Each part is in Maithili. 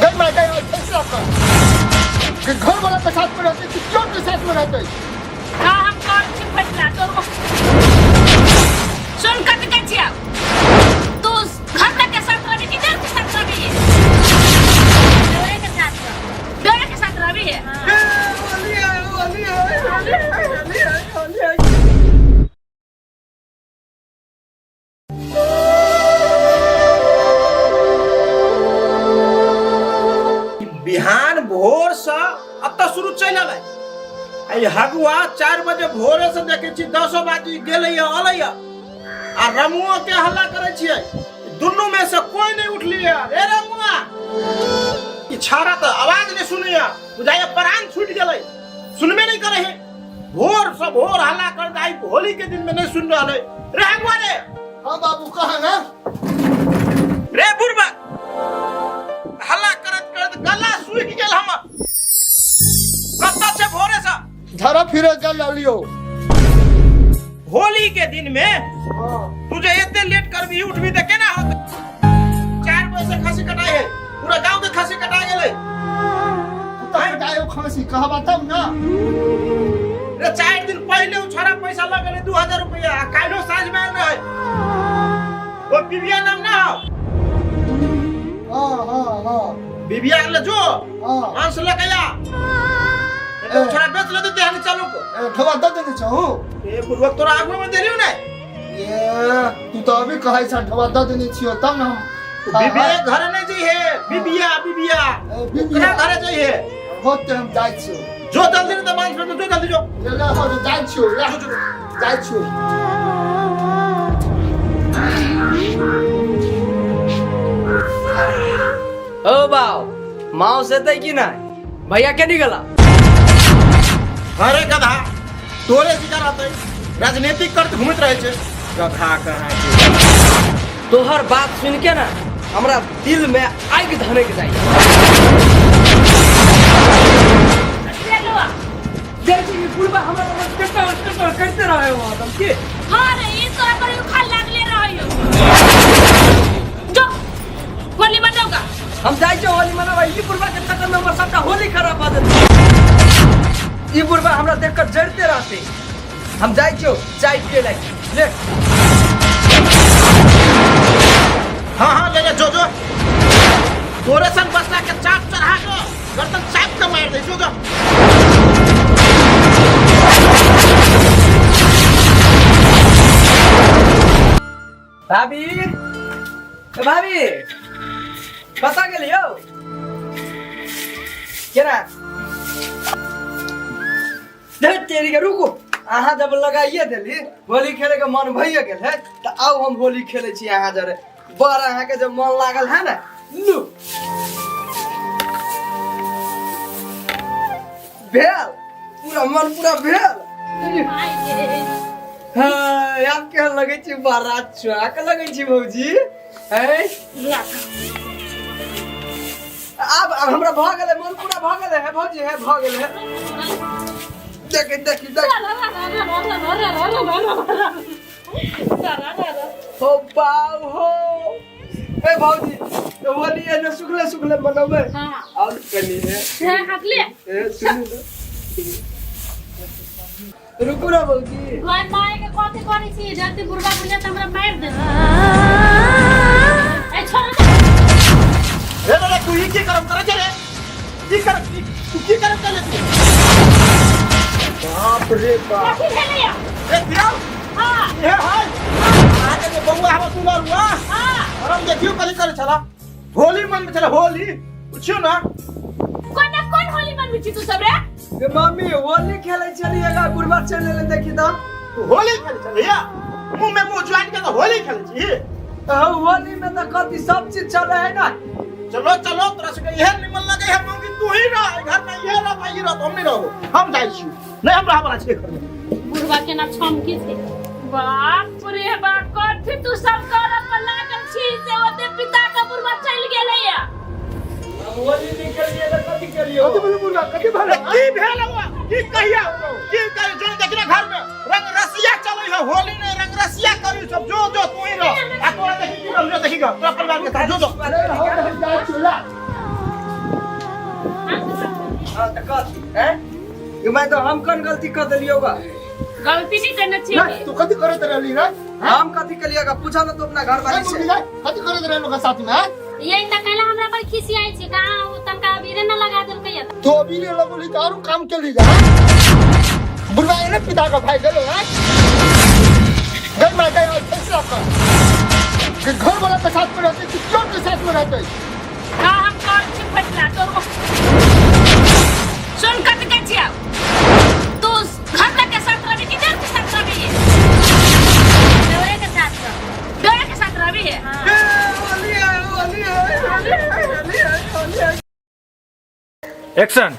गई माय गई फैसला कर कि घर वाला के साथ में रहते कि चोर के साथ में रहते। हाँ, हम कर छी फैसला तोर। सुन, कथी कहै छियौ? तू घर के साथ रहबी कि देवर के साथ रहबी? देवरे के साथ रह। देवर के साथ रहबी है? होली है, होली है, होली है, होली है, होली है। बिहान भोर से एतऽ शुरू चलि एलै आ ई हगुआ 4 बजे भोरे से देखै छी, 10 बाजी गेलैया अलैया आ रमुओ के हल्ला करै छियै, दुनू में से कोई नहीं उठलियै। रे रमुआ, ई छाड़ा तऽ आवाज नहीं सुनैया, बुझाइया प्राण छूटि गेलै, सुनबे नहीं करै है। भोर से भोर हल्ला कर आई, होली के दिन में नहीं सुन रहल है। रे हगुआ रे। हाँ बाबू, कहा ना। रे बुढ़बा, हल्ला करत करत गला सूखि गेल हमर। कतऽ छै भोरे से? झरा फिरे चल लियो। होली के दिन में हाँ। तू जे एते लेट करबी, उठबी तऽ केना होतै? 4 बजे से खसी कटाई है, पूरा गांव के खसी कटा गेलै। कुत्ता कटायो खांसी कहबा तब ना। रे, 4 दिन पहिले उ छोरा पैसा लग गेलै 2000 रुपया आ काल्हो साँझ में आयल रहै। ओ बिबिया नाम ना हो? हाँ हाँ हाँ। बिबिया ले जो। हाँ। मांस लऽ के आ, नहीं तो छोरा बेच लेते देहानी चालू को। ए, ठोबा दे देने छहु। ए बुढ़वा, तोरा आगू में देलियो ने। ये तू तो अभी कहै छ ठोबा दे देने छियो तब ना हम। बिबिया घरे नहीं जइहे, बिबिया बिबिया। ए, बिबिया। ओकरा घरे जइहे। होते, हम जाइ छियो। जो जल्दी, नहीं तो मांस में जो जल्दी जो। ले ले, हो जाइ छियो, ले। जो, जो। जाइ छियो। ओ बाउ, माउस एतै कि नहि? भैया केनी गेला? अरे गधा, तोरे शिकार रहतै, राजनीतिक करत घूमैत रहै छै गधा कहाँ के। तोहर बात सुन के ना हमरा दिल में आगि धनक जाइए। देखी, ई बुढ़बा हमरा लग कटर कटर करते रहे हो एकदम के। हाँ रे, ई तोरा पर उखा लागले रहियो। जो होली मनाओगा। हम जाइ छियै होली मनाबै। ई बुढ़बा के चक्कर में हमर सबटा होली खराब भऽ जेतै। ई बुढ़बा हमरा देख कर जरिते रहतै। हम जाइ छियौ चाय पिए लागि ले। हाँ हाँ, ले ले, जो जो। तोरे संग बसला के चाप चढ़ा के गर्दन चाप के मार दे। जो जो। भाभी, ए भाभी, कतऽ गेलियौ? केना धैर तेरी के, रुकू। अहाँ जब लगाइए देली, होली खेले के मन भइए गेल है तऽ आउ, हम होली खेले छी अहाँ जरे। बड़ अहाँके जब मन लागल है ने, लू भेल पूरा मन पूरा भेल। हाँ, आब केहन लगै छी? बड़ा चुआक लगै छी भौजी। हैं, आब आब हमरा भऽ गेलै, मन पूरा भऽ गेलै है भौजी, है भऽ गेलै है। देखी देखी देख। हो बाउ हो, ए भौजी, तो होली है ने सुखले सुखले मनबै। हाँ। और कनी है। है, हकले। ए सुनू ने, रुकू ना भौजी। घर माय के कथी करै छी? जल्दी बुढ़बा बुढ़िया त हमरा मारि देत। ए छोड़। रे रे रे, तू ई की करम करे छे रे? की कर तू की करम करे तू? बाप रे बाप! कथी भेलैया? ए फिराउ। हाँ। ए हाय, आगे जे बउआ हम सुनल हुआ। हाँ। हम देखियो कथी करे छला, होली मनबै छला होली, पूछियो ना। कोन कोन होली मनबै छी तू सब रे? गे मम्मी, होली खेलै छलियै गा, बुढ़बा चलि एलै देखी तऽ। तू होली खेलै छलिया? मुंह में मुंह ज्वाइन के तो होली खेलै छी? तऽ होली में तऽ कथी सब चीज चलै है ना। चलो चलो, तोरा सबके इहे निमन लगे है मौगी, तू ही रह घर में, इहे रह भाई रह, हम नहीं रहबो, हम जाइ छी। नहीं, हम रहबला छी घर में। बुढ़वा केना छमकी छै। बाप रे बाप, कथी तू सब करऽ पर लागल छी से ओते पिता के बुढ़वा चलि गेलैया? हम होली नहीं खेलियै तऽ कथी खेलियै? कथी भेलै बुढ़वा, कथी भेलै? की भेल हुआ? की कहिया, की कहि जो देख ना, घर में रंग रसिया चलै है, होली नहीं रंग रसिया करी सब। जो जो, तू ही रह आ तोरा देखी की रहल, देखी ग तोरा परिवार के साथ जो जो। अरे हो, हम जाइ छियौ ला। ये मैं तो हम कौन गलती कर देलियो गा? गलती नहीं करना चाहिए। तू कथी करत रहली रे? हम कथी कलिएगा पूछा ना तू अपना घर वाली से। कथी करत रहलू का साथ में? यही त कहला हमरा पर खिसियाई छी कहां उ तनका अबीरे न लगा देलकै। तो अबीरे लगोली त आरू काम केली जा। बुढ़वा एने पिता का भाई गेलो है। गई मां गई फैसला कर कि घर वाला के साथ में रहते कि चोर के साथ में रहते। हां हम कर छी फैसला तो सुन कत के छिया तू घर के साथ रहबी कि देर के साथ रहबी? देवरे के साथ रह। देवरे के साथ रहबी है। हां एक्शन।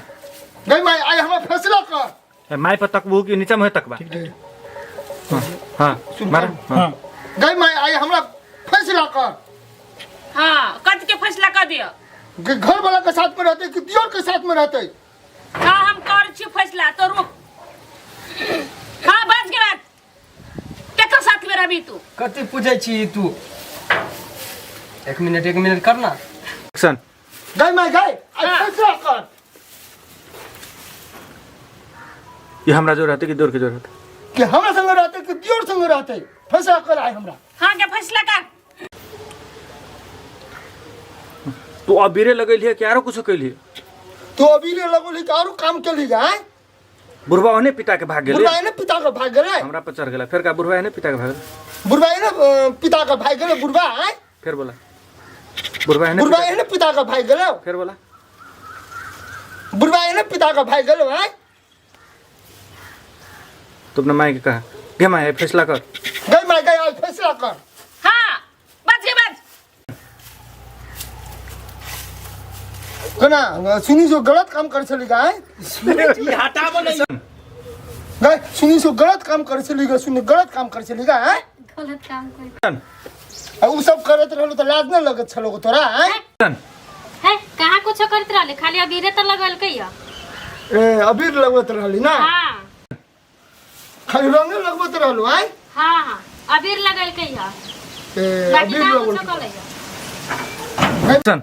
गई मां आई हमरा फैसला कर। माई पर तकबू कि नीचा में तकबा? हां मार। हां गई माई आई हमरा फैसला कर। हां कत के फैसला कर दियो कि घर वाला के साथ में रहते कि दियोर के साथ में रहते। हां हम कर छी फैसला तो रुक। हां बच गेला केकर साथ में रहबी तू? कथी पूछै छी तू? एक मिनट करना। एक्शन। गई माई गई आई फैसला कर। ये हमरा जो रहते कि दियोर के जो रहते? कि हमरा संग रहते कि दियोर संग रहते? फैसला कर आए हमरा। हां के फैसला कर। तू अबीरे लगैलिए कि आरो कुछ कैलिए? तू अबीरे लगोली कि आरो काम केली जा? बुढ़वा ओने पिता के भाग गेलै। बुढ़वा एने पिता के भाग गेलै। हमरा पर चढ़ गेला। फेर का बुढ़वा एने पिता के भाग गेलै। बुढ़वा एने पिता के भाग गेलै बुढ़वा आए। फेर बोला बुढ़वा एने बुढ़वा एने पिता के भाग गेलै। फेर बोला बुढ़वा एने पिता के भाग गेलै आए। तू अपना माई के कहा गे माई फैसला कर। गई माई गई फैसला कर। हां बच गे बच। कोना सुनी जो गलत काम कर चली गए हटाबो नहीं गए सुनी जो गलत काम कर चली गए सुनी गलत काम कर चली गए। गलत काम कर आ उ सब करत रहलो त लाज न लगत छलो तोरा? हैं है कहां कुछ करत रहले खाली अबीरे त लगलकै या। ए अबीर लगवत रहली ना? हां खाली रंग लगवत रहलो हैं? हां हां अबीर लगलकै या। ए अबीर लगवत। एक्शन।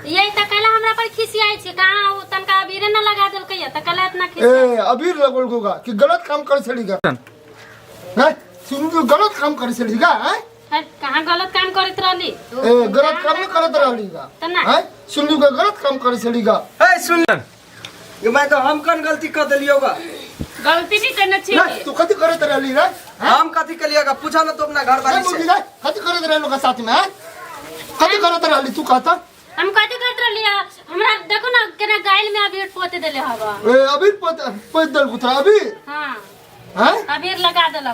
यही त कहला हमरा पर खिसियाई छी कहां उ तनका अबीरे न लगा देलकै या त कहला इतना खिसियाई। ए अबीर लगवल गोगा कि गलत काम कर चली गा। हैं सुन जो गलत काम कर चली गा। हैं कहां गलत काम करत रहली? ए गलत काम न करत रहली गा। हैं सुन जो गलत काम कर चली गा। ए सुन ये मैं तो हम कौन गलती कर देलियो गा? गलती नहीं करना चाहिए। तू कथी करत रहली रे? हम कथी कलिएगा पूछा ना तू अपना घर वाली से। कथी करत रहलू का साथ में? कथी करत रहली तू कहता? हम कथी करत रहली? हमरा देखो ना केना गाइल में अबीर पोत देले हवा। ए अबीर पोत देल गुतरा अबीर? हां हां अबीर लगा देलक।